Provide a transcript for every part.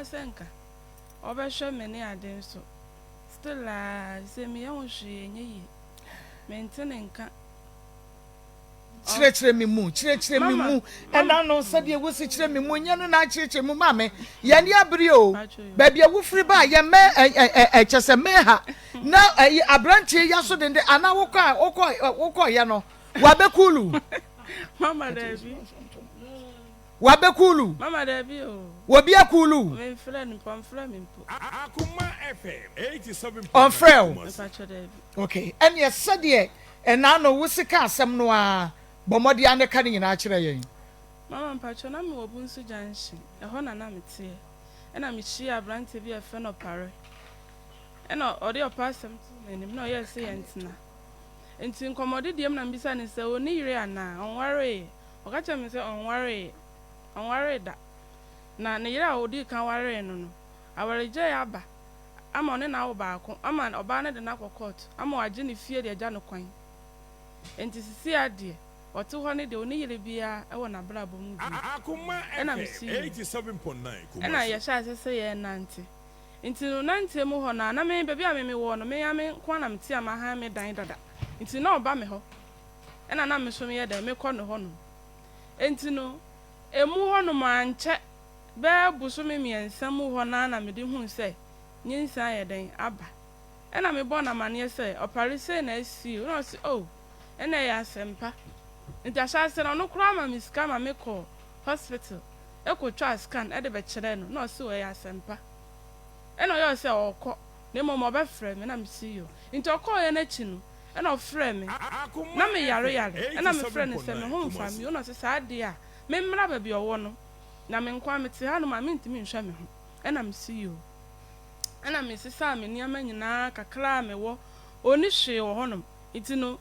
sɛ nka ɔbɛhwɛ me ne ade nso still a sɛ meyɛ ho hwee ɛnyɛ yie. Mente ne nka. Kyerɛkyerɛ me mu, kyerɛkyerɛ me mu, ɛna no sɛdeɛ wosi kyerɛ me mu, nyɛ no na akyerɛkyerɛ mu ma me. Yɛn ani abere o, baabi a wofiri ba a yɛn mɛ ɛ ɛ ɛ kyɛ sɛ mɛ ha na ɛyi aberanteɛ yi aso dende anaa wokɔ a wokɔ wokɔ yɛ no wabɛkulu. Mama daabi. Wabɛkulu. Mama daabi o. Obi akulu. Memfrɛ no mpo, ɔmfrɛ me mpo. Ɔmfrɛ o. Mepakyɛ daabi. Okay, ɛneɛ sɛdeɛ ɛnaa no wo si ka asɛm no ara, bɔ mmɔden ara na ka ne nyinaa kyerɛ yɛn. Mama mpakyɛw na me wɔ Bunsu junction, ɛhɔ na na me teɛ, ɛna me hyiaa abranteɛ bi a yɛfrɛ no Ɔpare, ɛna ɔde ɔpɛ asɛm too m'anim na ɔyɛɛ sɛ yɛn tena, nti nkɔmɔdedeɛ mu na me bisa no sɛ ɔnni yere anaa, ɔnwareeɛ, ɔka kyerɛɛ me sɛ ɔnwareeɛ, ɔnwaree da, na ne yere a ɔdii kan waree no no, awaregyaeɛ aba, ama ɔne no awo baako ama ɔbaa no de no akɔ court ama wagye ne fie de agya no kwan enti sisi ara deɛ ɔte hɔ no deɛ ɔnni yere biara wɔ n'abrabɔ mu bio ɛna mesi yie ɛna yɛhyɛ aseɛ sɛ yɛrenante nti no nanteɛ mu hɔ no a na me baabi a me mewɔ no me ara me nko ara na mete a mahan me dan dada nti na ɔba me hɔ ɛna na me nso meyɛ dɛn mekɔ ne hɔ nom enti no ɛmu hɔ nom ankyɛ Bɛyɛ bosome mmiɛnsa mu hɔ no ara na mede huu sɛ nyinsɛn ayɛ dɛn aba. Ɛna mebɔɔ no amaneɛ sɛ, Ɔpare sei na asi o. Ɛna ɔse, Oh, ɛna ɛyɛ asɛmpa. Nti ahyɛaseɛ no ɔno koraa ma me sika ma mekɔɔ hospital kɔtwaa scan de bɛkyerɛɛ no. Ɛna ɔse, Oh, ɛyɛ asɛmpa. Ɛna ɔyɛɛ sɛ ɔrekɔ na mmom ɔbɛfrɛ me. Ɛna mese, Yoo. Nti ɔkɔeɛ no akyi no, ɛna ɔfrɛɛ me. Na meyare yare. Ɛna mefrɛɛ no sɛ me ho mfa me o. Ɛna ɔse, Saa deɛ a, memmra baabi a ɔwɔ no. Na me nko ara mete hanom a mentumi nhwɛ me ho. Ɛna mese yoo. Ɛna mesesaa me nneɛma nyinaa kakra a mewɔ. Ɔnni hwee wɔ hɔnom. Nti no,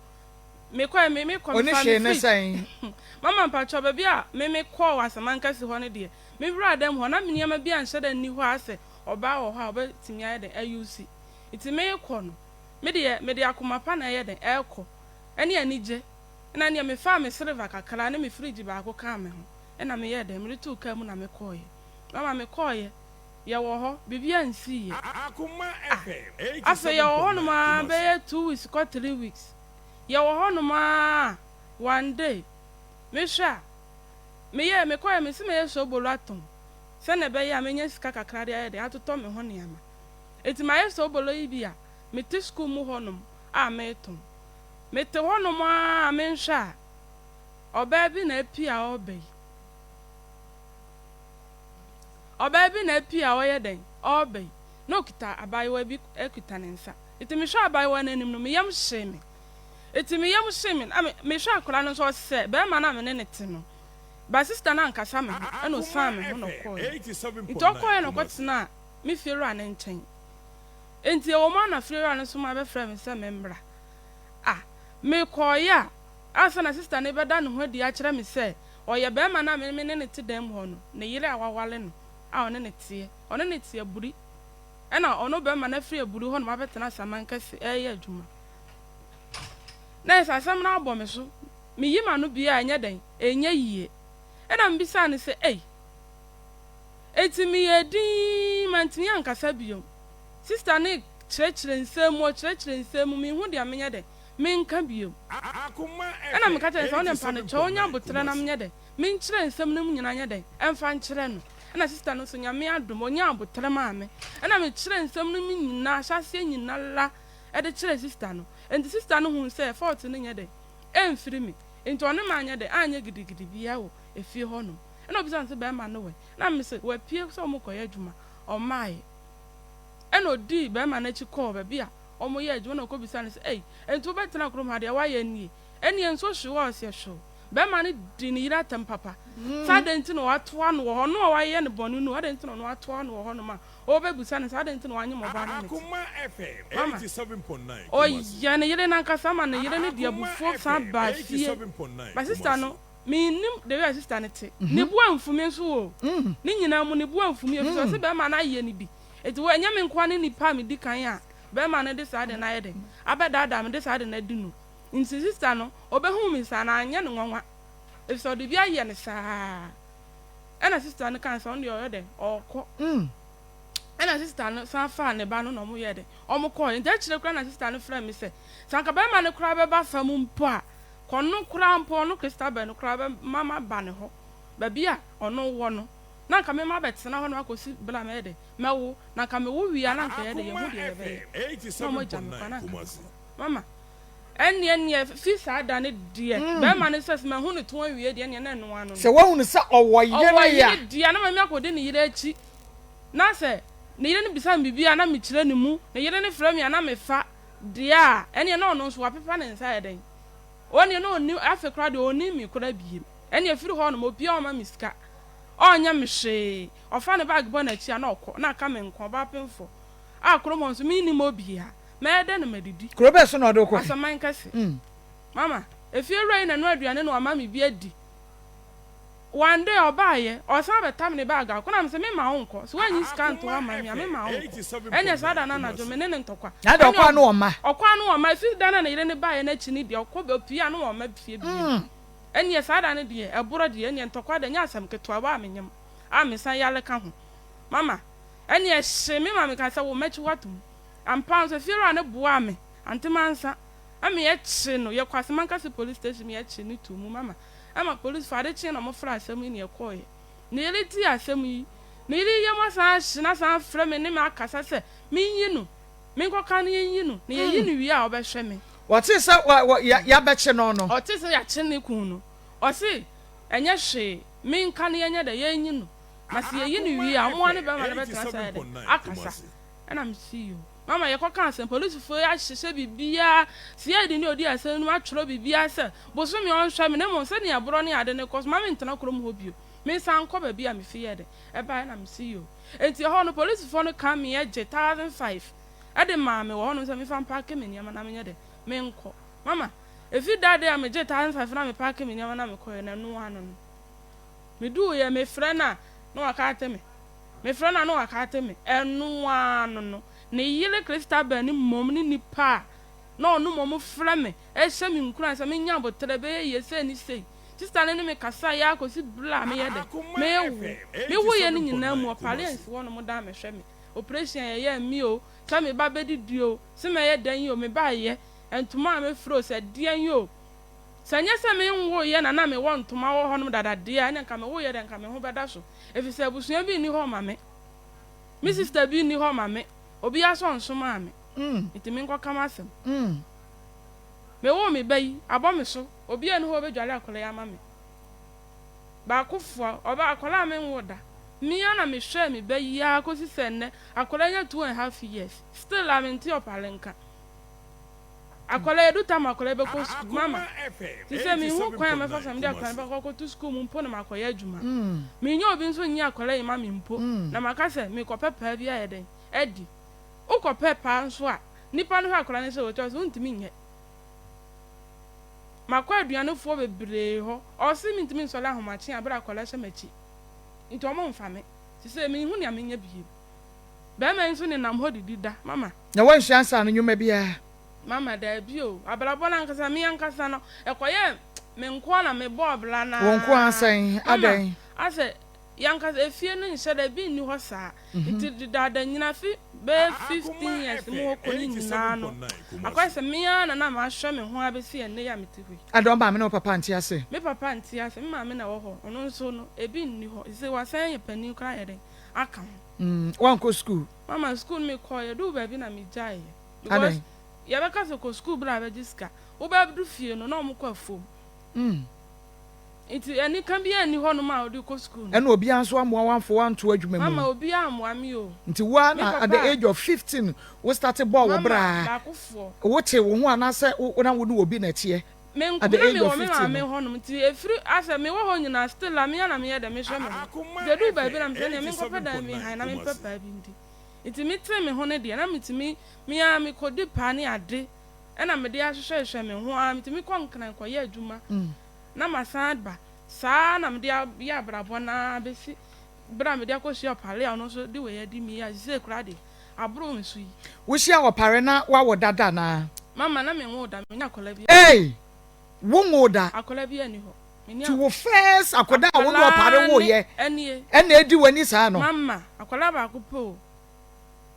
mekɔɛ, me mekɔ, Ɔnni mefaa me hwee ne fridge. sɛn? Mama mpakyɛw, baabi a me mekɔɔ wɔ Asamankɛse hɔ no deɛ, me wuraa dɛm hɔ, na me nneɛma bi anhyɛ da nni hɔ a asɛ ɔbaa wɔ hɔ a ɔbɛtumi ayɛ dɛn ayusi. Nti merekɔ no, me deɛ, mede akoma pa na ɛyɛ dɛn ɛrekɔ, ɛne anigye. Ɛna neɛ mefaa me silver kakra ne me fridge baako kaa me ho. Ɛna meyɛɛ dɛn? Mede too kaa mu na mekɔeɛ. Mama mekɔeɛ, yɛwɔ hɔ, biribiara nsiiɛ. Ah, afei yɛwɔ hɔnom ara bɛyɛ 2 weeks kɔ 3 weeks. Yɛwɔ hɔnom ara one day, mehwɛ a, meyɛɛ, mekɔeɛ, mese mɛyɛ soobolo atɔn sɛdeɛ ɛbɛyɛ a mɛnya sika kakra de ayɛ dɛn, atotɔ me ho nneɛma. Enti mayɛ soobolo yi bi a, mete sukuu mu hɔnom a meretɔn. Mete hɔnom ara a menhwɛ a, Ɔbaa bi na apue a ɔreba yi. Ɔbaa bi na apue a ɔreyɛ dɛn? Ɔreba yi. Na ɔkita abaayewa bi kuta ne nsa. Nti mehwɛ abaayewa no anim no, me yam hyee me. Nti me yam hyee me, na me mehwɛ akwadaa no nso ɔsɛ barima no a me ne no te no. But sister no ankasa me ho, ɛna ɔsian me ho na ɔkɔeɛ. Nti ɔkɔeɛ na ɔkɔtenaa me fiewura no nkyɛn. Nti ɛwɔ mu ara na fiewura no nso ma bɛfrɛɛ me sɛ memmra. Ah, mekɔeɛ a, Ansa na sista no rebɛda ne ho adi akyerɛ me sɛ ɔyɛ barima no a me ne no te dan mu hɔ no ne yere a waware no a ɔne no teɛ. Ɔne no te aburi. Ɛna ɔno barima no afiri aburi hɔnom abɛtena Samankɛse reyɛ adwuma. Na ayɛ sɛ asɛm no abɔ me so. Meyi m'ano bie a ɛnyɛ dɛn? Ɛnyɛ yie. Ɛna mebisaa no sɛ, Ei! Enti meyɛɛ dinn, mantumi ankasa bio. Sista no kyerɛkyerɛ nsɛm mu, ɔkyerɛkyerɛ nsɛm mu, menhu deɛ menyɛ dɛn? Menka bio. Ɛnna meka kyerɛɛ no sɛ, Wo deɛ mpa no kyɛw, nya aboterɛ na menyɛ dɛn? Menkyerɛ nsɛm no mu nyinaa nyɛ dɛn? Ɛmfa nkyerɛ no. Ɛnna sista no nso, Nyame adom, ɔnyaa aboterɛ maa me. Ɛnna mekyerɛɛ nsɛm no mu nyinaa, ahyɛaseɛ nyinara de kyerɛɛ sista no. Enti sista no huu sɛ fault no nyɛ dɛn? Ɛmfiri me. Enti ɔne me anyɛ dɛn? Anyɛ gidigidi biara wɔ efie hɔnom. Ɛnna ɔbisaa me sɛ, Barima no wɔ he? Ɛnna mese, Wapue sɛ wɔrekɔyɛ adwuma, ɔmmaeɛ. Ɛnna ɔdii barima no akyi kɔɔ baabi a wɔyɛ adwuma na ɔkɔbisaa no sɛ, Ei, enti wobɛtena kurom ha? Deɛ woayɛ nie? Ɛnneɛ nsuo hwe wo a ɔseɛ hwe wo. Barima no dii ne yere atɛm papa sɛ adɛn nti na watoa no wɔ hɔ, ɔno a wayɛ no bɔne no, adɛn nti na ɔno atoa no wɔ hɔnom a ɔrebɛbisa no sɛ adɛn nti na wanyem ɔbaa no ne ti. Mama, ɔyɛ ne yere no ankasa ma ne yere no de abufuo san baa fie. But sister no, mennim the way a sister no te. Ne bo amfu me nso o. Ne nyinaa mu ne bo amfu me ɛfiri sɛ ɔse barima no ayɛ no bi. Enti wo, ɛnyɛ me nko ara ne nipa a medi kan a barima no de saa ade no ayɛ dɛn? Abɛdaadaa me de saa ade no adi no. Nti sista no, ɔbɛhuu me saa no, anyɛ no nwanwa, efisɛ ɔde bi ayɛ no saa. Ɛna sista no kaa sɛ ɔno deɛ ɔyɛ dɛn? Ɔrekɔ. Ɛna sista no san faa ne ba no na wɔyɛɛ dɛn? Wɔkɔeɛ. Nti akyire koraa na sista no frɛɛ me sɛ, sɛ anka barima no koraa bɛba fam mpo a, kɔ no koraa mpo, ɔno Christabel no koraa bɛma maba ne hɔ, baabi a ɔno wɔ no, na anka me mabɛtena hɔ nom akɔsi berɛ a mɛyɛ dɛn? Mɛwo. Na anka mewo wie a na anka yɛyɛ dɛn? Yɛhu deɛ yɛbɛyɛ. Na wɔagya me kwan na anka mekɔ. Mama, ɛnneɛ neɛ fi saa da no deɛ, barima no sɛ sɛ mahu ne to awie deɛ, ɛnneɛ na ɛno ara no no. Sɛ woahunu sɛ ɔwɔ yere Ɔwɔ a. yere deɛ a, na mame akɔdi ne yere akyi. Na sɛ ne yere no bisa me biribi a, na mekyerɛ ne mu. Ne yere no frɛ me a, na mefa. Deɛ a, ɛnneɛ na ɔno nso wapepa ne nsa ayɛ dɛn? Ɔnneɛ na ɔnnim, afei koraa deɛ ɔnnim me koraa bio. Ɛnneɛ firi hɔ nom, obiara ɔmma me sika, ɔnyɛ me hwee. Ɔfa ne bag bɔ n'akyi a, na ɔkɔ. Na aka me nko, ɔbaa pemfoɔ a kurom hɔ nso mennim obiara. Mɛyɛ dɛn na madidi? Kuro bɛn so na ɔde wo kɔe? Asaman kɛse. Mama, efiewura yi na ɛnoa aduane na wama me bi adi. One day ɔbaeɛ, ɔsan bɛtam ne bag akɔ na mese memma wo nkɔ, sɛ woanyi sika anto hɔ amma me a memma wo nkɔ. Ɛnneɛ saa da no anadwo me ne no ntɔkwa. Na deɛ ɔkɔ a na ɔmma. Ɔkɔ a na ɔmma, ɛfiri da no a ne yere no baeɛ no akyi no deɛ ɔkɔ ɔpue a na ɔmma fie bio. Ɛnneɛ saa da no deɛ ɛborɔ deɛ ɛnneɛ ntɔkwa deɛ ɛnyɛ asɛm ketewa, ɛwɔ a menyem a mesan yare ka ho. Mama, ɛnneɛ ɛhyee me ma mekaa sɛ wo mɛkye wo atom. Ampa ara nso efiewura no boaa me, ante mansa, ɛma yɛkyee no, yɛkɔ Asemankase police station ma yɛkyee no too mu. Mama, Ɛma polisifo ade kyee na wɔfraa asɛm yi na yɛkɔeɛ. Ne yere tee asɛm yi, ne yere yam asan ahye na asan afrɛ me ne me akasa sɛ menyi no, menkɔka no yɛnyi no, na yɛyi no wie a ɔbɛhwɛ me. Ɔtee sɛ yɛabɛkye no no. Ɔtee sɛ yɛakye ne kunu no, ɔse ɛnyɛ hwee, menka no yɛnyɛ dɛ, yɛnyi no, na sɛ yɛyi no wie a, ɔmoa ne bɛrima no bɛtena ase ayɛ dɛ, akasa. Ɛna mese yoo. Mama yɛkɔka asɛm, polisifo yi ahyehyɛ biribiara, CID ne odi asɛm no mu atwerɛ biribiara sɛ bosome ɔnhwɛ me na mmom sɛnea borɔ ne ade no kɔ so ma mentena kurom hɔ bio, mensan nkɔ baabi a mefi yɛɛ dɛn ɛbaeɛ na mese yoo. Enti ɛhɔ no polisifo no ka meɛ gye 1005 de maa me wɔ hɔnom sɛ memfa mpaake me nneɛma na menyɛ dɛn menkɔ. Mama, ɛfiri that day a megyee 1005 na mepaake me nneɛma na mekɔeɛ no ɛno ara no no meduuiɛ mefrɛ no a na waka ate me. Mefrɛ no a na waka ate me. Ɛno ara no no, ne yere Christabel no mmom ne nipa a na ɔno mmom frɛ me hyɛ me nkuran sɛ menyɛ aboterɛ, ɛbɛyɛ yie, sei ne sei. Sista no ne me kasaeɛ ara kɔsi berɛ a meyɛ dɛ? Mewo. Mewoeɛ no nyinaa mu, ɔpare ansi hɔnom da ammɛhwɛ me. Oprehyɛn a yɛyɛɛ me o, sɛ me ba bɛdidi o, sɛ mɛyɛ dɛn o, mebaeɛ, ntoma a mɛfira o, sɛ deɛn o, Sɛ ɛnyɛ sɛ menwoeɛ na na mewɔ ntoma wɔ hɔnom dada deɛ a, ɛnneɛ anka mewoeɛ deɛ anka me ho bɛda so, ɛfiri sɛ abusua bi nni hɔ mma me. Me sista bi nni hɔ mma me. Obiara nso nsomaa me, nti menkɔka m'asɛm. Mewoo me ba yi, abɔ me so, obiara nni hɔ a ɔbɛdware akwadaa yi ama me. Baakofoɔ, ɔba, akwadaa a menwoo da. Me ara na mehwɛɛ me ba yi ara kɔsi sɛ nnɛ, akwadaa yi anya 2½ years, still a mente ɔpare nka. Akwadaa yi, edu tam a akwadaa yi bɛkɔ sukuu. Mama, sesei minhu kwan a mɛfa so a mede akwadaa no bɛkɔ akɔto sukuu mu mpo na makɔyɛ adwuma. Minnya obi nso nnye akwadaa yi mma me mpo na maka sɛ merekɔpɛ paa bi ayɛ dɛn adi. Wokɔpɛ paa nso a, nnipa no hwɛ akwadaa no sɛ wɔatwa so, wontumi nyɛ. Makɔ aduanefoɔ bebree hɔ, wɔse mentumi nsɔre ahomakye a berɛ a akwadaa hyɛ m'akyi nti wɔmfa me. Sesei minhu nea menyɛ bio. Barima yi nso nenam hɔ didi da. Mama. Na woansua nsaano nnwuma biara? Mama, Dabi o. Abrabɔ no ankasa, me ankasa no, ɛkɔyɛɛ me nko ara na mebɔɔ bra no Wo nko ara sɛn? Mama, Adɛn? Asɛ, yɛn ankasa, efie no nhyɛ da, ebi nni hɔ saa. Nti dedaada nyina fi bɛyɛ 15 years mu hɔ kɔ no nyinaa no, akɔyɛ sɛ me ara na na mahwɛ me ho ara bɛsi ɛnnɛ yi a mete hɔ yi. Adɛn, wo maame ne wo papa nte ase? Me papa nte ase, me maame na ɛwɔ hɔ, ɔno nso no, ebi nni hɔ. Seesei wasan ayɛ panin koraa ayɛ dɛn? Aka ho. Mm, woankɔ sukuu? Mama, sukuu no mekɔɔ, yɛduu baabi na megyaeɛ. Because Adɛn? yɛbɛka sɛ kɔ sukuu berɛ a bɛgye sika. Wobɛdu fie no, na wɔkɔ afuom. Mm. Nti anika biara nni hɔnom a wode kɔ sukuu no. Ɛna obiara nso ammoa wo amfa wo anto adwuma mu? Mama, obiara ammoa me o. Nti wo ara Me na at papa the a. age of 15 wo starte bɔɔ wo Mama, bra? baakofoɔ. Wotee wo ho anaasɛ wo na wo ne obi na ɛteɛ? Me nko At the na age me of wɔ me 15 maame no. hɔ nom nti ɛfiri asɛ me wɔ hɔ nyinaa still a me ara na me yɛ dɛ me hwɛ me ho nti ɛduu baabi na me sɛ ɛneɛ me nkɔ pɛ dan bi han na me mpɛ paa bi ndi nti me tee me ho no deɛ na me tumi me ara me kɔ di paa ne ade ɛna me de ahwehwɛ hwehwɛ me ho ara me tumi kɔ nkran kɔ yɛ adwuma na ma san ba saa na me de ayɛ abrabɔ no ara bɛsi berɛ a me de akɔ hyia ɔpare a ɔno nso de wei adi me yi a sisei koraa deɛ aboro me so yi. Wohyia ɔpare na wawo dada anaa? Mama na me nwoo da, me nya akwadaa bi. Ei! Wo nwoo da? Akwadaa bi ani hɔ. Me Ti wo first akwadaa a wo ne ɔpare woo yɛ ɛnie. ɛna edi w'ani saa no? Mama, akwadaa baako pɛ o.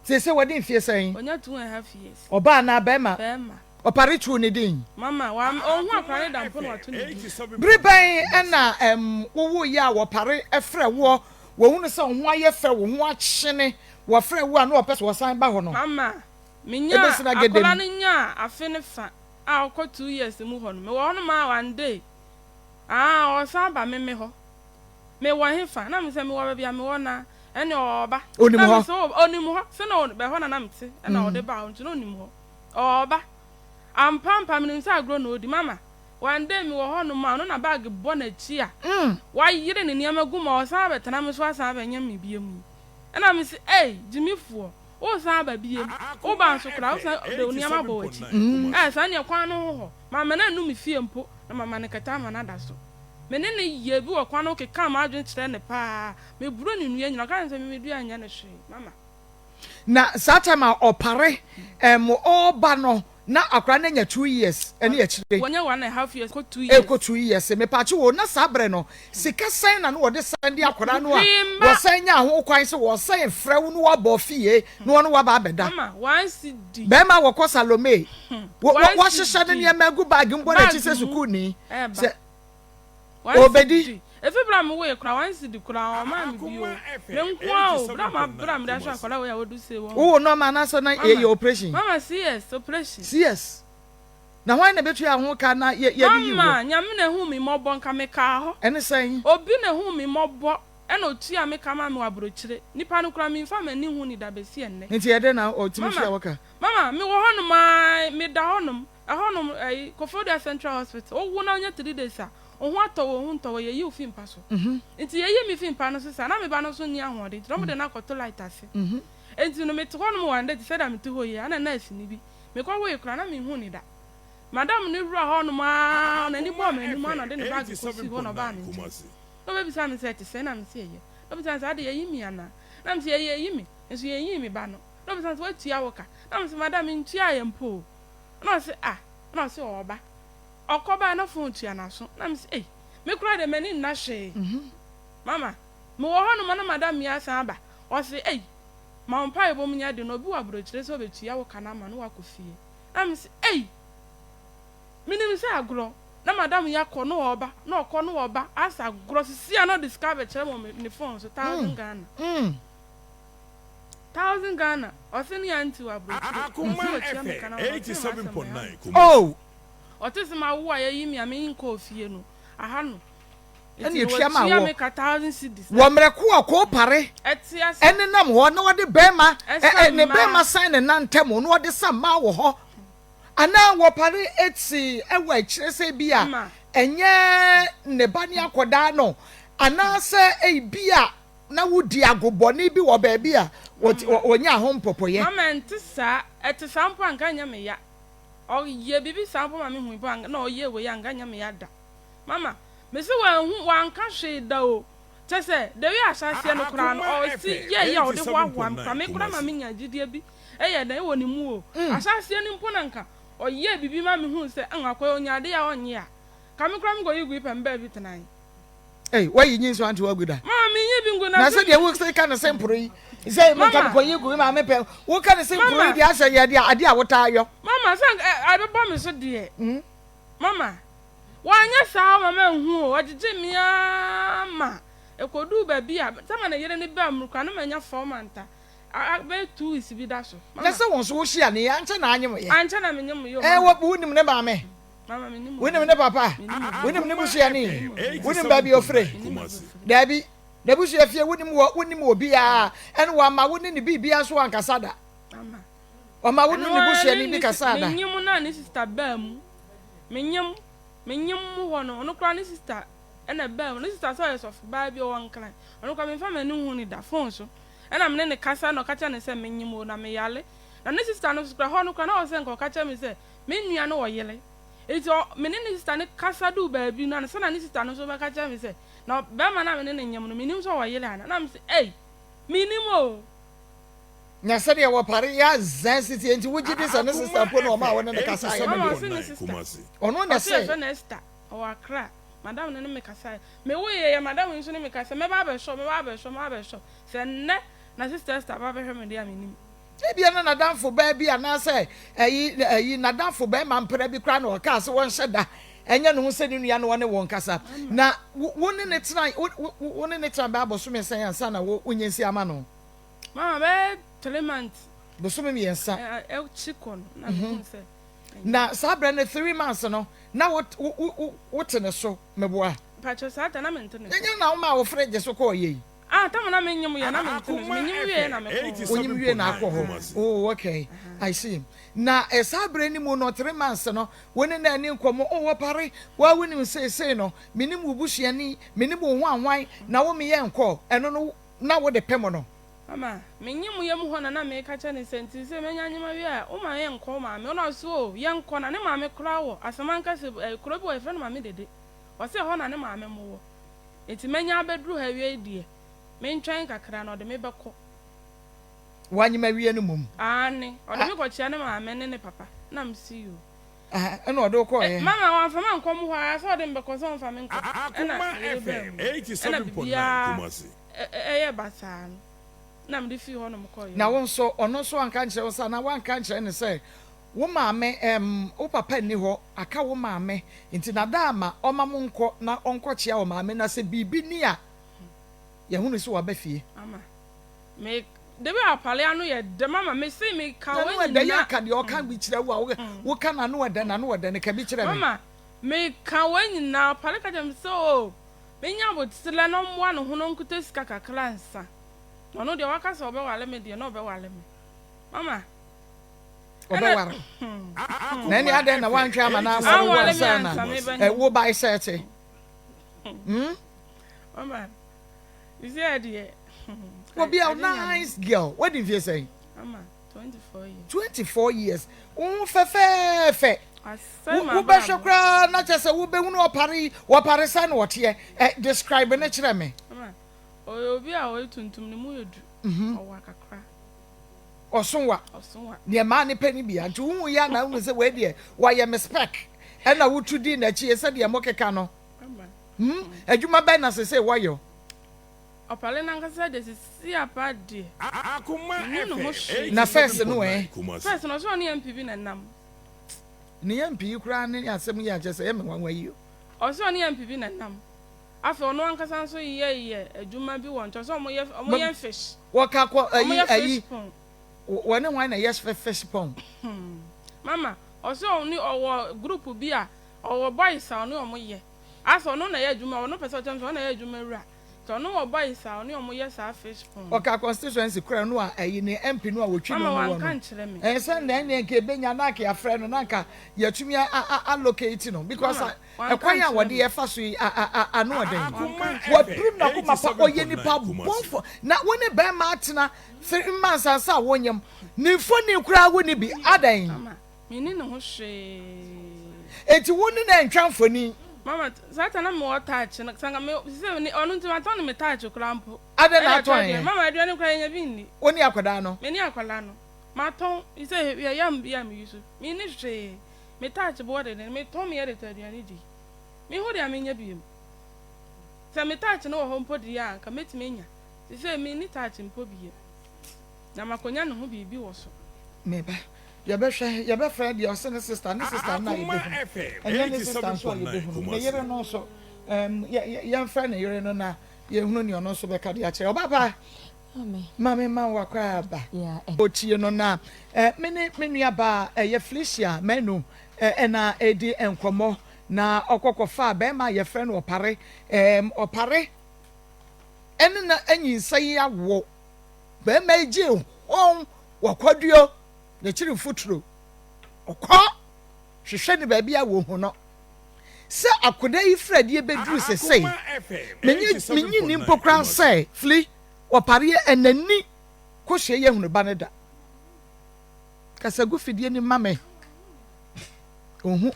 Seesei wadi mfeɛ sɛn? Wanya 2½ years. Ɔbaa anaa bɛrima? Bɛrima. Ɔpare too ne din? Mama, wa, ɔnhu akwadaa no da mpo na wato ne din. Bere bɛn na ɛm, wowoeɛ a wɔpare frɛ woɔ, wɔhunu sɛ wo ho ayɛ fɛ, wo ho akyene, wɔfrɛ wo a na wɔpɛ sɛ wɔsan ba hɔ no? Mama, menyaa, Ɛbɛsi na gɛdɛm. akwadaa no nyaa afe ne fa a ɔkɔ 2 years mu hɔ no, mewɔ hɔnom ara one day, ah, ɔsan ba me me hɔ. Mewɔ hefa? Na mesɛ mewɔ baabi a mewɔ no ara. Ɛnne ɔɔba. Ɔnim Na hɔ? mesɛ oh, ɔnim hɔ. Sɛ na ɔ, ɛhɔ na na mete, ɛna ɔde baa hɔ nti na ɔnim hɔ. Ɔɔba. Ampa ampa menim sɛ agorɔ na ɔredi. Mama, one day mewɔ hɔnom a, ɔno na bag bɔ n'akyi a, wayere ne nneɛma gu mu a ɔsan abɛtena me so asan abɛnyam me biom yi. Ɛna mese, ei, gyimifoɔ, woresan aba biom? Woba nso koraa, wosan de wo nneɛma abɔ w'akyi. Ɛɛ, saa nneɛ kwan no ho hɔ. Mamma no annu me fie mpo, na mama no kɛtɛ ama no ada so. Me ne no yɛɛ bi wɔ kwan no ho kekaa m'adwene kyerɛɛ no paa. Meboro ne nnua nyinaa. Ɔka kyerɛɛ me sɛ me me dua nyɛ no hwee. Mama. Na saa time a ɔpare ɛɛm ɔɔba no na akwadaa no anya 2 years ɛne akyire. Wanya 1½ years kɔ 2 years. Ɛkɔ 2 years mepakye wo na saa berɛ no sika sɛn na na wɔde san de akwadaa no a Hwee mma. Wɔsan nyaa ho kwan sɛ wɔsan frɛ wo na wɔabɔ fie na wɔne wo aba abɛda. Mama, 1 cedi. Bɛrima a wɔkɔ Salome One wɔahyehyɛ ne cedi. nneɛma agu bag mu bɔ n'akyi Bag sɛ mu sukuuni ɛɛba. sɛ One ɔbɛdi. cedi. Efi bere a mewoe koraa, 1 cedi koraa ɔmmaa me bio. Me nko ara o, bere a mabrɛ a mede ahwɛ akwadaa wei a wadu sei wɔ ho. Wowoo no ama anaasɛ na Mama, yɛyɛ operation? Mama, CS, operation. CS. Na hwan na ɛbɛtua ho ka na yɛde yi woɔ? Mama, Nyame na ehuu me mmɔbɔ, nka mekaa hɔ. Ɛne sɛn? Obi na ehuu me mmɔbɔ ɛna otua me ka maa me wɔ aburokyire. Nipa no koraa memfa m'ani nhu no da besi ɛnnɛ. Nti ɛdɛn na ɔtumi tua Mama, wo ka? Mama, mewɔ hɔnom ara, meda hɔnom, ɛhɔnom ɛyi, Koforidua Central Hospital, wowo na wonya 3 days a, wo ho atɔ wo, wo ho ntɔ wo, yɛyi wo fi mpa so. Nti yɛyi me fi mpa no so saa, na me ba no nso nni ahoɔden, nti na wɔde no akɔto light ase. Nti no mete hɔnom one day te sɛ deɛ mete hɔ yi a, ɛna nurse ni bi, mekɔwoe koraa na menhuu no da. Madam no wura hɔnom ara, n'ani bɔɔ m'anim ara na ɔde ne bag kɔsii hɔ na ɔbaa me nkyɛn. Na ɔbɛbisa me sɛ ɛte sɛn na mese ɛyɛ. Na ɔbisa me sɛ ade yɛyi me anaa? Na mese yɛyi me, nso yɛnyii me ba no. Na ɔbisa me sɛ woatua wo ka? Na mese madam mentuaeɛ mpo o. Na ɔse ah, na ɔse ɔɔba. Ɔkɔbaeɛ na phone tua n'aso. Na mese ei, me koraa deɛ m'ani nna hwee. Mama, mewɔ hɔnom a na madam yi asan aba. Ɔse ei, ma wo mpaebɔ mu nyɛ den na obi wɔ aburokyire sɛ ɔbɛtua wo ka no ama no woakɔ fie. Na mese ei, menim sɛ agorɔ. Na madam yi akɔ na ɔɔba, na ɔkɔ na ɔɔba, asɛ agorɔ. Sisi a na ɔde sika abɛkyerɛ me wɔ ne phone so, 1,000 Ghana. 1,000 Ghana. Ɔse ne aunty wɔ aburokyire. Ɔse watua me ka na ɔte m'asɛm ɛha no. Oh! Ɔte sɛ mawo a yɛyi me a menkɔɔ fie no, aha no. Ɛna Nti no etua ma watua wɔ. me ka 1,000 cedis. Wɔ mmerɛ ko a kɔɔpare Ɛte ase. ɛnenam hɔ na wɔde bɛrima ɛ Ɛsa ɛ ne mmaa. bɛrima san ne nan ntam na wɔde sa mmaa wɔ hɔ anaa wɔpare eti ɛwɔ akyire sɛ bi a Ma. ɛnyɛ ne ba ne akɔdaa no anaasɛ ebi a na wodi agobɔne bi wɔ baabi a wɔnya ho mpɔpɔyɛ. Mama, ɛnte saa. Ɛte saa mpo a nka nyɛ me ya. Ɔyɛ biribi saa mpo ma me hu mpo a na ɔyɛ wei a nka nyɛ me ya da. Mama, mese wanhu wanka hwee da o. Kyɛ sɛ the way ahyɛaseɛ no koraa no ɔsi yɛɛyɛ a ɔde hoahoa me koraa me koraa ma menya gyidie bi ɛyɛ dɛn ɛwɔ ne mu o. Ahyɛaseɛ no mpo na nka ɔyɛɛ biribi ma me hu sɛ ɛn akɔyɛ ɔnya adeɛ a ɔnyɛ a ka me koraa me kɔyi gui pɛ me baabi tenae. Ei, wayi nyi nso ante wagu da. Mama, menyi bi ngu na Na sɛdeɛ wo ka no sɛ mporo yi sɛ menka Mama. mekɔyi gu maame pɛ woka no sɛ mporo yi Mama. deɛ asɛ yɛ adeɛ adeɛ a wotaa yɔ. Mama, sɛ ɛbɛbɔ me so deɛ. Mama, wanyɛ saa o, mama nhu o, ɔgyegye me ara ma ɛkɔduu baabi a sɛ ma ne yere no baa mu koraa na manya 4 months a bɛyɛ 2 weeks bi da so. Na Mama. sɛ wɔn so wohyia ne yɛ ankyɛ na anyem yɛ. Ankyɛ na menyem yɛ o, Ɛɛ mama. wɔ wonim ne maame? Mama, menim Wonim obi. ne papa? Menim obi. Wonim ne busuani? Wonim baabi a ofire? Menim baabi a ofire. Daabi. N'abusua fie wonim wɔ wonim obiara ɛne wama wo ne ne biribiara nso ankasa da. Mama. Ɔma wo ne Ɛno ne ara busuani ne bi ne kasa da. menyem no a ne sister baa mu. Menyem menyem mu hɔ no, ɔno koraa ne sister ɛna baa mu. Ne sister sɛ ɔyɛ sɔfo baa bi ɔwɔ Nkran. Ɔno koraa memfa m'ani nhu no da, phone so. Ɛna me ne no kasa na ɔka kyerɛ no sɛ menyem o na meyare. Na ne sister no nso koraa hɔ no koraa na ɔwɔ sɛ nka ɔka kyerɛ me sɛ me nua no wɔ yere. Enti ɔ me ne ne sister no kasa duu baabi no ansa na ne sister no nso bɛka kyerɛ me sɛ na bɛrima no a me ne no nyem no mennim sɛ ɔwɔ yere anaa. Na mese ei, mennim o. Na sɛdeɛ wɔpare yɛ azan si teɛ nti wogye di sɛ ne sista mpo na ɔmaa wo ne no kasaeɛ no Mama, deɛ? ɔse ne sister. Ɔno na Ɔse yɛfrɛ ɛsɛe. no Esther, ɔwɔ Accra. Madam no ne me kasaeɛ. Mewoeɛ yɛ madam yi nso ne me kasaeɛ. Mɛba abɛhwɛ wo, mɛba abɛhwɛ wo, mɛba abɛhwɛ wo. Sɛ nnɛ na sister Esther aba abɛhwɛ me deɛ a mennim. Ebia na n'adamfo baa bi anaasɛ ɛyi ɛyi n'adamfo barima mpra bi koraa na ɔkaa sɛ wɔnhyɛ da ɛnyɛ ne ho sɛ ne nua na ɔne wɔn kasa. Na wo wo ne ne tena wo wo wo ne ne tena bɛyɛ abosome sɛn ansa na wo wonya nsi ama no? Mama bɛyɛ 3 months. Bosome 3. Ɛkyi kɔ no na mehu sɛ. Na saa berɛ no 3 months no na wo wo wo wote ne so meboa? Mpakyɛ, saa ta na mente ne so. Ɛnyɛ na woma wo fridge so kɔɔ yɛ yi? Ah, tam na menyim yɛ na mente ne so. Menyim wie na mekɔ hɔ. Onyim wie na akɔ hɔ. Oh, okay, I see. Na saa berɛ no mu no, 3 months no, wo ne no ani nkɔmmɔ. Oh, wɔpare woa, wonim seesei no menim wo busuani, menim wo ho ahwan na wo meyɛ nkɔ ɛno no na wode pɛ mo no. Mama, menyim yɛ mu hɔ na na meka kyerɛ ne sɛ nti sɛ menya nyema wie a, woma yɛnkɔ wo maame ɔna ɔse o yɛnkɔ, na ne maame koraa wɔ Asɛmanka sɛ kuro bi wɔ yɛfrɛ no Maame Dede, ɔse ɛhɔ na ne maame mo wɔ, nti menya abɛduru ha awie deɛ mentwɛn kakra na ɔde me bɛkɔ. Wanyem awie no mmom? Aane, ɔde me kɔkyea ne maame ne ne papa na mese yo. Ɛna ɔde wo kɔɔeɛ? Mama, wamfa me ankɔ mo hɔ ara sɛ ɔde me bɛkɔ sɛ ɔmfa me nkɔ, ɛna meyere baa mu ɛna biribiara ɛyɛ basaa no na mede fii hɔnom kɔeɛ. Na wo nso, ɔno nso anka ankyerɛ wo sɛ, anaa woanka ankyerɛ no sɛ, wo maame, ɛɛm, wo papa nni hɔ, aka wo maame, nti na da ama ɔma mo nkɔ na ɔnkɔkyea wo maame, na sɛ biribi ni a, yɛahunu sɛ waba fie. Mama, me, da bi a ɔpale ano yɛ dɛ, mama, mese meka N'ano wei ɛdɛ, yɛ nyina. ka deɛ ɔka bi kyerɛ wo a, wo, woka n'ano ɛdɛ, n'ano ɛdɛ no, ka bi kyerɛ me. Mama, meka wei nyinaa, ɔpale ka kyerɛ me sɛ, oh, menya aboterɛ na ɔmmoa ne ho na ɔnkuta sika kakra ansa. Na ɔno deɛ waka sɛ ɔbɛware me deɛ na ɔbɛware me. Mama, ɛna Ɔbɛware wo. Na ɛne adɛn na woanhwɛ ama no anware wo anware me ansa na ansa mebɛnyem. wo bae sɛ ɛte? Hmm? Mama, sisi deɛ. Obi a Ade Nyame. nice girl. Wadi mfie sɛn? Mama, 24 years. 24 years. Wo ho fɛfɛɛfɛ. Asɛm Wobɛhwɛ abrabɔ. koraa na kyerɛ sɛ wobɛhunu ɔpare yi, wɔpare sɛ na ɔteɛ. Ɛ describe ne kyerɛ me. Mama, ɔyɛ obi a ɔyɛ tuntum, ne mu yɛ du. Ɔwɔ akakra. Ɔso wa. Ɔso wa. Deɛ maa ne pɛ ne bia. Nti wohu yɛ na wohu sɛ wei deɛ wɔayɛ me spec. Ɛna wotu di n'akyi sɛdeɛ mokeka no. Mama. Adwuma bɛn na sese wɔyɛ? Ɔpale nankasa deɛ sisi apa deɛ. Menni ne ho hwee. Na first no ɛ? First no, ɔsɛ ɔne MP bi na nam. Ne MP yi koraa ne asɛm yi akyɛ sɛ ɛyɛ me nwanwa yi o. Ɔsɛ ɔne MP bi na nam. Afei ɔno ankasa nso yɛ yɛ adwuma bi wɔ nkyɛn sɛ ɔmo yɛ fish. Wɔka kɔ Ɔmo ayi yɛ ayi fish pond. Wɔne hwan na ɛyɛ fish pond? Mama, ɔsɛ ɔne ɔwɔ group bi a ɔwɔ boys a ɔne ɔmo yɛ. Asɛ ɔno na ɛyɛ adwuma, ɔno pɛ sɛ ɔkyɛm sɛ ɔno na ɛyɛ adwuma wura. Nti ɔno wɔ boys a ɔne ɔmo yɛ saa fish pond. Ɔka constituency kora no a ɛyi ne MP no a wɔtwi no Mama no wɔ wanka no. nkyerɛ me. Ɛyɛ sɛ na ɛneɛ nka ebenya na anka yɛafrɛ no na anka yɛatumi allocate no because Mama wanka ɛkwan a nkyerɛ wɔde me. yɛfa so yi ano ɔden. Wanka nkyerɛ me. Wapirim n'akoma pa, ɔyɛ nipa bɔnfo na wo ne bɛrima atena 3 months ansa a wonyam ne mfoni koraa wo ne bi adan. Mama, menni ne ho hwee. Enti wo ne na ntwa mfoni? Mama, saa ta na mewɔ touch no sanka me sɛ ne ɔno nti matɔn ne me touch koraa mpo. Adɛn na Ɛna atɔn atɔ aduane. yɛ? Mama, aduane koraa yɛnya bi nni. Wo ne akwadaa no? Me ne akwadaa no. Matɔn sɛ yɛ yam bi a meyi so. Menni hwee. Me touch boɔ deden. Metɔn me yɛ de tɔ aduane di. Mehu deɛ menyɛ biem. Sɛ me touch no wɔ hɔ mpo deɛ a nka mɛtumi anya. Sɛ menni touch mpo biem. Na makɔnya ne ho biribi wɔ so. Meba yɛbɛhwɛ, yɛbɛfrɛ deɛ ɔse ne sister, ne sister no a yɛbɛhunu, ɛnyɛ ne sister nso a yɛbɛhunu ne yere no nso, yɛmfrɛ ne yere no na yɛhunu nea ɔno nso bɛka de akyerɛ ɔba pa. Maame ma wakɔ aba ɔtie no na me ne me nua baa ɛyɛ Felicia Manu ɛna ɛdi nkɔmmɔ na ɔkɔkɔfa bɛrima a yɛfrɛ no Ɔpare, Ɔpare ɛne na anyinsa yi awo bɛrima yi gye hɔn wɔkɔduo n'akyiri mfuturo ɔkɔ hwehwɛ ne baabi a wɔhu no sɛ akoda yi firadeɛ bɛduru sesei menye menye ni mpo koraa sɛ fili Ɔpareɛ ɛnani kɔhyia yɛ hunu ba no da kasagu fidie ni ma me ohu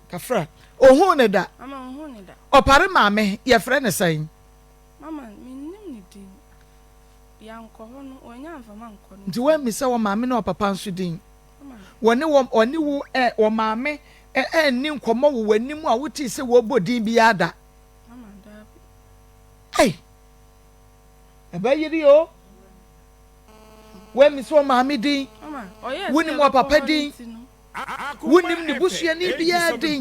kafra ohu ne da. Mama, ɔhu ne da. Ɔpare maame yɛfrɛ ne sɛn? Mama, mennim ne din. Yɛankɔ hɔ no, wɔanya amfa mankɔ no. Nti woammisa wɔ maame ne ɔpapa nso din? Mama. Wɔne wɔ ɔne wo ɛ wɔ maame ɛ ɛnni nkɔmmɔ wɔ w'anim a wotee sɛ wɔrebɔ din biara da? Mama, daabi. Ei! Ɛbɛyere o. Woammisa ɔmaame din, wonnim ɔpapa din, wonnim ne busuani biara din.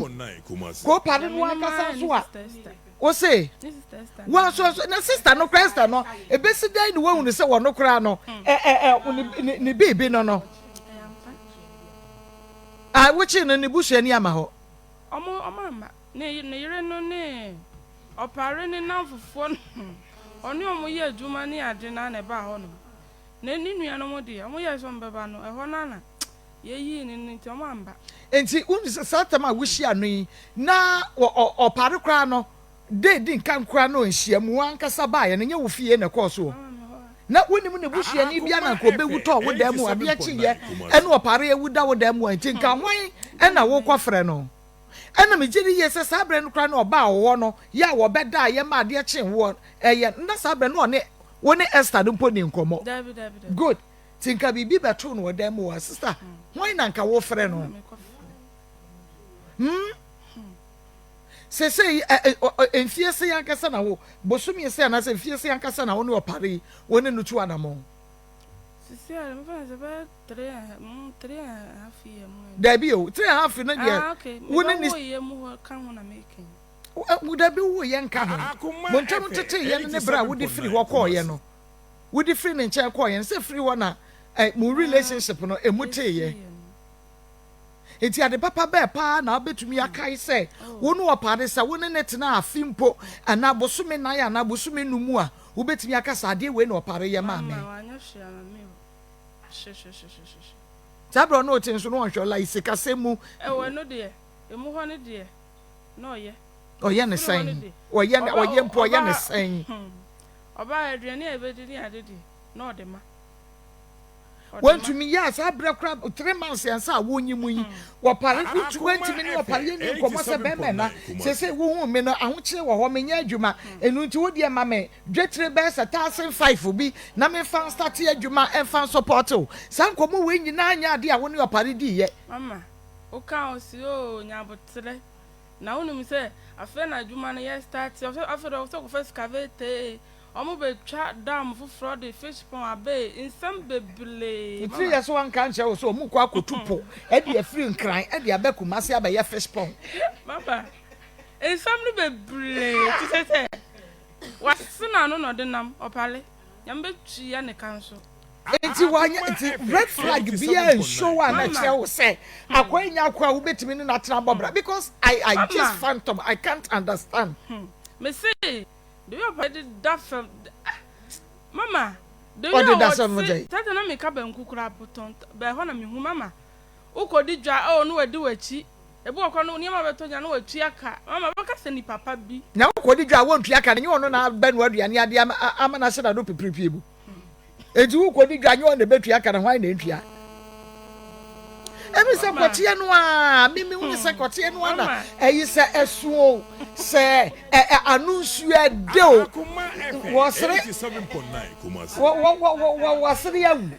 Koopade no ankasa nso a, wose wɔn nso na sista no koraa Esther no, ebesi dɛn na woahunu sɛ wɔn koraa no ɛ ɛ ɛ ne ne biribi no no. A wokyee no ne busuani ama hɔ. Ɔmo ɔmo amma. Ne ne yere no ne ɔpare ne nnamfofoɔ no ɔne ɔmo yɛ adwuma ne ade no ara na ɛbaa hɔ nom. Na ne nuanom deɛ, ɔmo yɛɛ sɛ ɔmo bɛba no, ɛhɔ no ara na yɛyii no no nti ɔmo amba. Enti wohu sɛ saa tam a wohyia no yi na ɔpare koraa no da edi nkan koraa no nhyiamu ankasa baeɛ no nyɛ wo fie na ɛkɔɔ soɔ. Na wonim ne busuani biara na nka ɔbɛwu tɔɔ wo dan mu adeɛ kyeeɛ ɛne ɔpare awu da wo dan mu a nti nka hwan na wokɔfrɛ no? Ɛna megye di yie sɛ saa berɛ no koraa no ɔbaa wo hɔ no yɛ a wɔbɛdaeɛ ma adeɛ kyee woɔ ɛyɛ na saa berɛ no ɔne wo ne Esther no mpo ni nkɔmmɔ. Dabi dabi dabi. Good. Nti nka biribi bɛtoo no wɔ dan mu hɔ a sister hwan na nka wofrɛ no? Hmm? Sesei ɛ ɛ mfie sɛ ankasa na wo bosome sɛ anaasɛ mfie sɛ ankasa na wo ne ɔpare yi wo ne no tu anamɔn? Sisi a mefa no sɛ bɛyɛ 3 and, 3½ year mu. Dabi o, 3½ no deɛ. Ah, okay. Wo ne ne. Wo yɛ mu hɔ ka ho na meka yi. Wo dabi wo yɛ nka ho. Mo ntam tete yɛ no ne bere a wode firi hɔ kɔɔ yɛ no. Wode firi ne nkyɛn kɔɔ yɛ no sɛ firi hɔ na eh, mo relationship no emu tee yɛ. Nti ade papa bɛɛ paa na wobɛtumi akae sɛ wo ne ɔpaade sɛ wo ne ne tena afe mpo anaa bosome 4 anaa bosome 5 mu a wobɛtumi aka sɛ adeɛ wei na ɔpare yɛ maa me. Mama wanyɛ hwee ama me o. Hwehwehwehwehwɛ. Saa berɛ ɔne ɔte nso no ɔnhwɛ like sikasɛm mu. Ɛwɔ ɛno deɛ, emu hɔ no deɛ na ɔyɛ. Ɔyɛ ne sɛn? Ɔyɛ ne ɔyɛ mpo ɔyɛ ne sɛn? Ɔbaa aduane a yɛbɛdi ne ade deɛ na ɔde ma. Wantumi yɛ a saa berɛ koraa 3 months yɛn nsa a wonyi mu yi wɔpare wotu wantumi ne wɔpare yɛnni nkɔmmɔ sɛ bɛrima na seesei wohu me no ahokyere wɔ hɔ menyɛ adwuma ɛno nti wo deɛ ma me dwetire bɛyɛ sɛ 1,005 bi na memfa nstate adwuma ɛmfa nsɔpɔte wo. Saa nkɔmmɔ wei nyinaa nyɛ adeɛ a wo ne ɔpare diiɛ. Mama, woka wo se oo nya aboterɛ na wonim sɛ afei na adwuma no yɛ starte afei deɛ ɔsɛ kɔfa excavator ee Ɔmo bɛ twa dam foforɔ de fish pond aba ee, nsɛm bebree Ne tiri yɛ so wanka ankyerɛ wo sɛ ɔmo kɔ akɔtu po de afiri Nkran de aba Kumasi abɛyɛ fish pond. Mama, nsɛm no bebree te sɛ sɛ wase n'ano na ɔde nam, ɔpale, Nyame bɛ tua ne ka nso. Nti wanyɛ nti red flag biara nshow a na kyerɛ wo sɛ akoa yi nyɛ akoa a wobɛtumi ne no atena abɔ bra because I I just phantom I can't understand. Mese The way ɔpɛ de da fam ah mama the way Ɔde da fam ɔte dɛn? tata na meka banku koraa potɔn bɛɛ hɔ na mehu mama wokɔ di dwa oh no wadi w'akyi ebi wɔ kɔ no nneɛma bɛtɔ nyina na watua ka mama bɛka sɛ nipa pa bi. Na wokɔ di dwa a wontua ka no nyɛ ɔno na abɛnoa aduane ade ama ama no ahyɛ n'ano pipiripie mu. Enti wokɔdi dwa nyɛ ɔno na ɛbɛtua ka na hwan na ɛntua? Ɛmi sɛ kɔteɛ no a mimi hu sɛ kɔteɛ no a na ɛyi sɛ ɛso o sɛ ɛ ano nsuo ɛde o wɔsere wɔ wɔ wɔ wɔ wɔsere awu.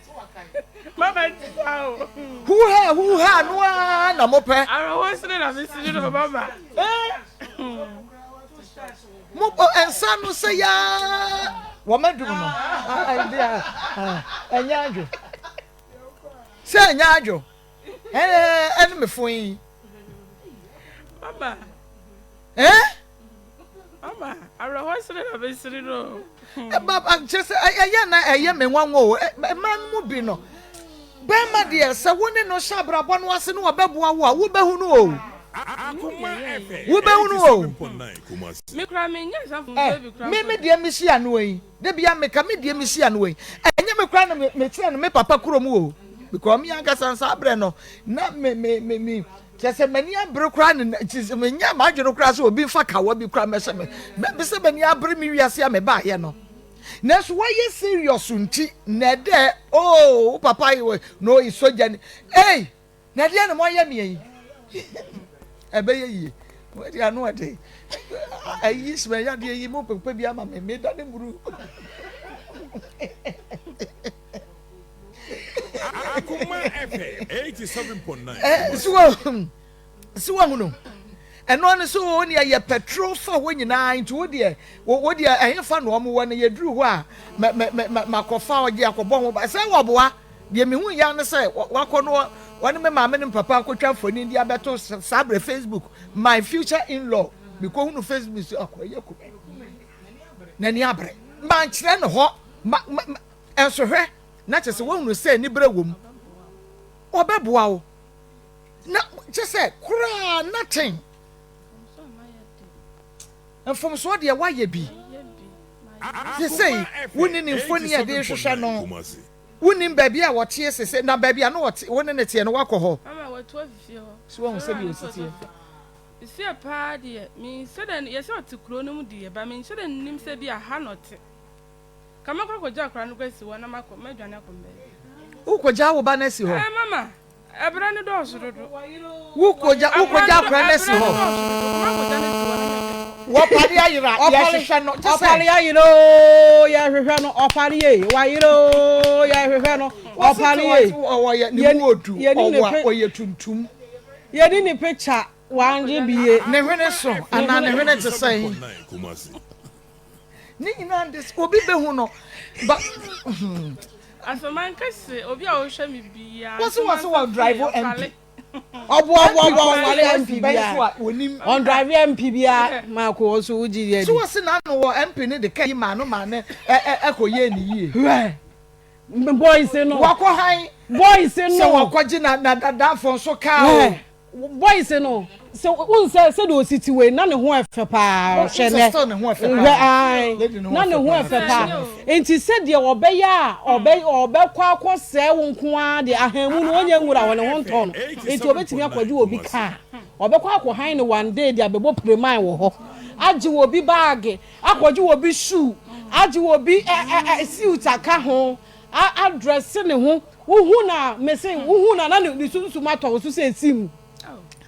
Huha huha no a na mopɛ. Awerɛhoɔ na mesere no mama. Mo bɔ nsa no sɛ yaa wɔn adum no ɛnyɛ adwo sɛ ɛnyɛ adwo ɛɛ ɛne me fon yi. Mama. Ɛɛ. Mama awerɛhɔ sere na mesere no. Ɛba kyerɛ sɛ ɛyɛ na ɛyɛ me nwanwa o mmaa no mu bi no. Bɛrima deɛ sɛ wo ne no hyɛ abrabɔ no ase na ɔbɛboa wo a, wobɛhunu o. Wobɛhunu o. Eh, me me deɛ mesi ano yi, da bia meka me deɛ mesi ano yi, ɛnyɛ me koraa na mekyerɛ no me papa kurom o. Because me ankasa nsa abrɛ no, na me me me me kyerɛ sɛ m'ani abere koraa ne kyerɛ sɛ menya m'adwene koraa sɛ obi mfa kawa bi koraa mɛhyɛ me. Mɛ sɛ m'ani abere me wiase a mebaayɛ no. Nanso wayɛ serious nti na ɛdɛ oh wo papa yi wɔ na ɔyɛ sogya ni ei na ɛdeɛ na moayɛ meɛ yi ɛbɛyɛ yie wɔde ano ɛde ayi sima yadeɛ yi mo pɛpɛ bi ama me meda ne muru. Akoma FM 87.9. Eh, so So wahunu? Ɛno ara ne sɛ o nea yɛ petrol fa hɔ nyinaa nti wo deɛ wo deɛ ɛhefa na wɔn wɔ no yɛduru hɔ a mɛ mɛ mɛ makɔfa ɔgye akɔbɔ ho ba sɛ wɔboa. Deɛ mehu yɛ ne sɛ wakɔ no wɔne me maame ne me papa akɔtwa mfonin de abɛto saa berɛ Facebook, my future in-law. Mekɔhunu Facebook so akɔyɛ kume. N'ani abere. Mankyerɛ no hɔ. Ma, ma, ma, nso hwɛ, na kyerɛ sɛ woahunu sɛ anibere wɔ mu. Ɔbɛboa wo. Na kyerɛ sɛ koraa nothing. Mfomsoɔ deɛ woayɛ bi. Sesei wonni ne mfoni a ɛde rehwehwɛ no. Wonnim baabi a wɔteɛ sesei, na baabi a na wɔte, wo ne no teɛ no, woakɔ hɔ. So woahu sɛdeɛ ɔsi teɛ? Seesei paa deɛ, menhyɛ da, yɛ sɛ ɔte kuro no mu deɛ, but menhyɛ da nnim sɛ bi a ha na ɔte. Ka mɛkɔ akɔgya akwadaa no koraa asi hɔ na makɔ, mɛdwane akɔ me baabi. Wokɔgya wo ba no asi hɔ? Ɛɛ mama, ɛberɛ no dɔɔso dodo. Wokɔgya wokɔgya akwadaa no asi hɔ? Wɔpare ayera, yɛhwehwɛ no. Kyɛ sɛ. Ɔpare ayera oo, yɛhwehwɛ no. Ɔpare yei, wayera oo, yɛhwehwɛ no. Ɔpare yei. Ɔyɛ ne mu odu, ɔwɔ ɔyɛ tuntum. Yɛni ne picture, wangye bie. Ne hwene so anaa ne hwene te sɛn? Ne nyinaa de obi bɛhu no ba. Asɛmankɛse obi a ɔhwɛ me biara. Wɔsi wɔsi wɔ drive MP. Ɔboaboaboa ɔnwale MP biara. Ɔndrive MP biara maako ɔso wogye yɛ di. So wɔsi n'ano wɔ MP ne de ka yi maa no maa ne ɛkɔ yɛ ne yie. Hwɛ boys no. Wakɔ han. Boys no. Sɛ wakɔgye na na dadafo nso kaa o. Boys no sɛ wohu sɛ sɛdeɛ ɔsi te wei na ne ho ɛfɛ paa hwɛ nɛ hwɛ ae na ne ho ɛfɛ paa nti sɛdeɛ ɔbɛyɛ a ɔbɛ ɔbɛkɔ akɔ sɛɛ wo nko ara deɛ ahanmu no ɔnyɛ nwura wɔ ne ho ntɔ no nti ɔbɛtumi akɔgye obi kaa ɔbɛkɔ akɔ han ne one day de abɛbɔ pireman wɔ hɔ agye obi baage akɔgye obi shoe agye obi ɛ ɛ ɛ suit aka ho A adrɛse ne ho. Wohu no a, mese wohu no a na ne sunsum atɔ wo so sɛ sim.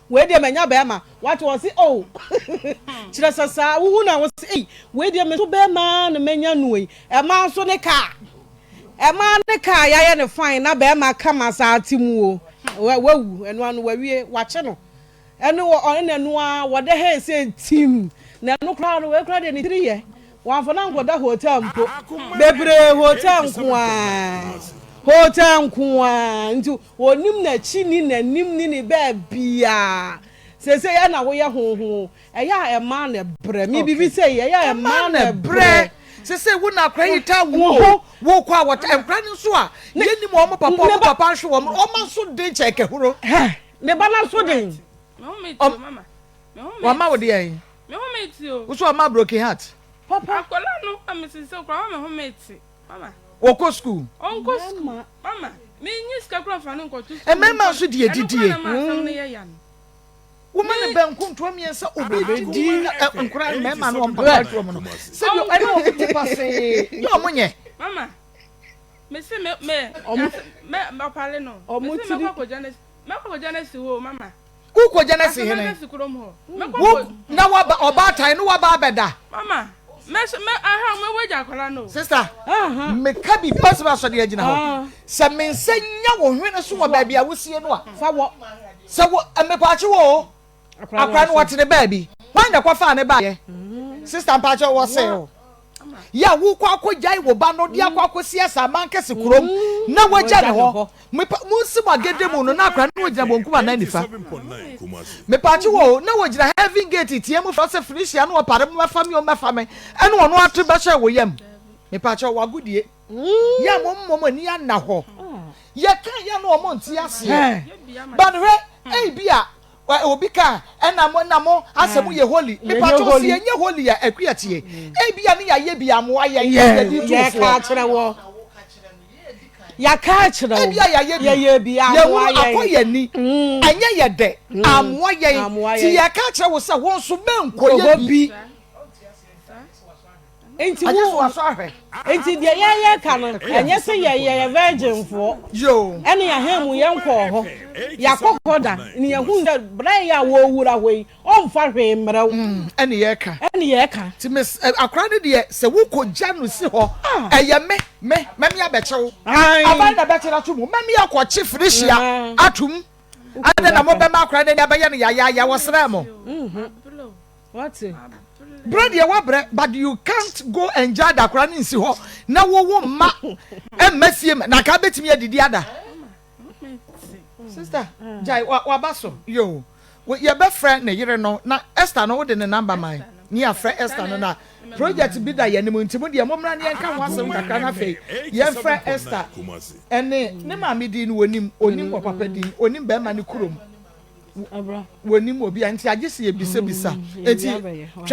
Wei deɛ manya bɛrima. Wate ɔse oh. Kyerɛ sɛ saa wohu no a wose ei wei deɛ me so bɛrima na manya no yi. Ɛmaa nso ne kaa. Ɛmaa ne kaa yɛayɛ no fine na bɛrima kama saa te mu o. Wawu ɛno ano wawie wakye no. Ɛne wɔ ɔne ɛno ara wɔde hɛn sɛ tim na ɛno koraa no wei koraa deɛ ne tiri yɛ wɔamfa no ankɔda hotel mpo bebree hotel nko ara hotel nko ara nti wɔnim n'akyi ni n'anim ni ne baabiara sese yɛ na woyɛ honho ɛyɛ a ɛmaa na ɛbrɛ me bibi sɛ yɛ ɛyɛ a ɛmaa na ɛbrɛ sese wo na akora yi ta wo ho wo kɔ a wɔta nkora no nso a yɛnim wɔn papa wɔn papa nhwe wɔn wɔn nso den kyɛ kɛhuro. Ne ba no aso den. Wama wo deɛn? Wo so ɔma broken heart. Papa. Akwadaa no a mesi sɛ okura ma me ho mete. Mama. Wɔkɔ school. Ɔnkɔ school. Mama. Menyi sika kura nfa no nkɔto school. Mmarima nso deɛ didie. Ɛno kura na ma asɛm no yɛ ya no. Woma no banku ntoa mmiɛnsa obedi nkora mmarima no wɔn papa atuo mu no. Sɛdeɛ ɛne wɔn ti pasee yɛ wɔn nyɛ. Mama. Mese me me me ɔpale no. Mese mɛkɔ akɔgya no mɛkɔ akɔgya no asi hɔ o mama. Wokɔgya no asi hene? Wo na waba ɔbaatan no waba abɛda. Mama mɛ mɛ aha mɛ wagya akwadaa no. Sista meka biribi asɛm asɔre agyina hɔ sɛ me nsa nya wo hwene so wɔ baabi a wosie no a. Fa wɔ. Sɛ wo mepakye wɔ o akwadaa no wɔte ne baabi hwan na ɛkɔfaa ne baayɛ sista mpakyɛ wɔ se o. Yɛ a wokɔ akɔgyae wo ba no de akɔ akɔsi asaman kɛse kurom na wagya ne hɔ. Mepa monsi mo agede mu no na akora no wɔgyina bonkum anaa nifa. Mepakye wɔ o na wɔgyina heaven gate tea mu frɛ sɛ Felicia no ɔpare mo mɛfa me o mɛfa me ɛne ɔno ato bɛhyɛ wo yam. Mepakye wagodie. Yɛ a mo mmom ani anna hɔ. Yɛka yɛ no ɔmo nte aseɛ. But hwɛ ebi a Obi ka a, ɛna mo na mo asɛ mo yɛ holy. Mepakyɛw sɛ yɛnyɛ holy a, Akua tie. Ebia ne yɛayɛ bi amoa yɛn na yɛde tu foɔ. Yɛka akyerɛ wɔ. Yɛaka akyerɛ wo. Ebia yɛayɛ bi. Yɛyɛ bi amoa yɛn. Yɛhunu akɔ yɛn ani. Ɛnyɛ yɛ dɛ. Amoa yɛn. Ti yɛka akyerɛ wo sɛ wo nso mɛnkɔyɛ bi. Nti wo nti deɛ yɛyɛ ka no ɛnyɛ sɛ yɛ yɛyɛ virgin foɔ ɛne yɛhɛn mu yɛn kɔɔ hɔ yɛakɔ hɔ da ne yɛhu sɛ berɛ yɛ a wɔwura hɔ yi ɔmfa hwee mmerɛ wo mm, ɛne yɛka ɛne yɛka nti mes akora no deɛ sɛ wokɔ gya no si hɔ ah. ɛyɛ me me mɛmi abɛkyɛ wo aban na bɛkyɛ no ato mu mɛmi akɔkye firihyia atom adɛn na mobɛma akora no ani abɛyɛ no yayaaya wɔsrɛ mo mm-hmm. Wate? Brɛ deɛ wabrɛ but you can't go and gya da akora no nsi hɔ na wowo mma mma fie ma na ka bɛtumi adidi ada. Sister gyae waba so yoo yɛbɛfrɛ ne yere no na Esther no wode ne number man ne yɛafrɛ Esther no na project bi da yɛn anim nti mo deɛ mommra ne yɛnka ho asɛm kakra na afei yɛmfrɛ Esther ɛne ne maame din no wɔnim onim wɔ papa din onim bɛrima ne kurom. Wɔnim obi a nti agye sɛ yɛbisabisa. Enti twɛn.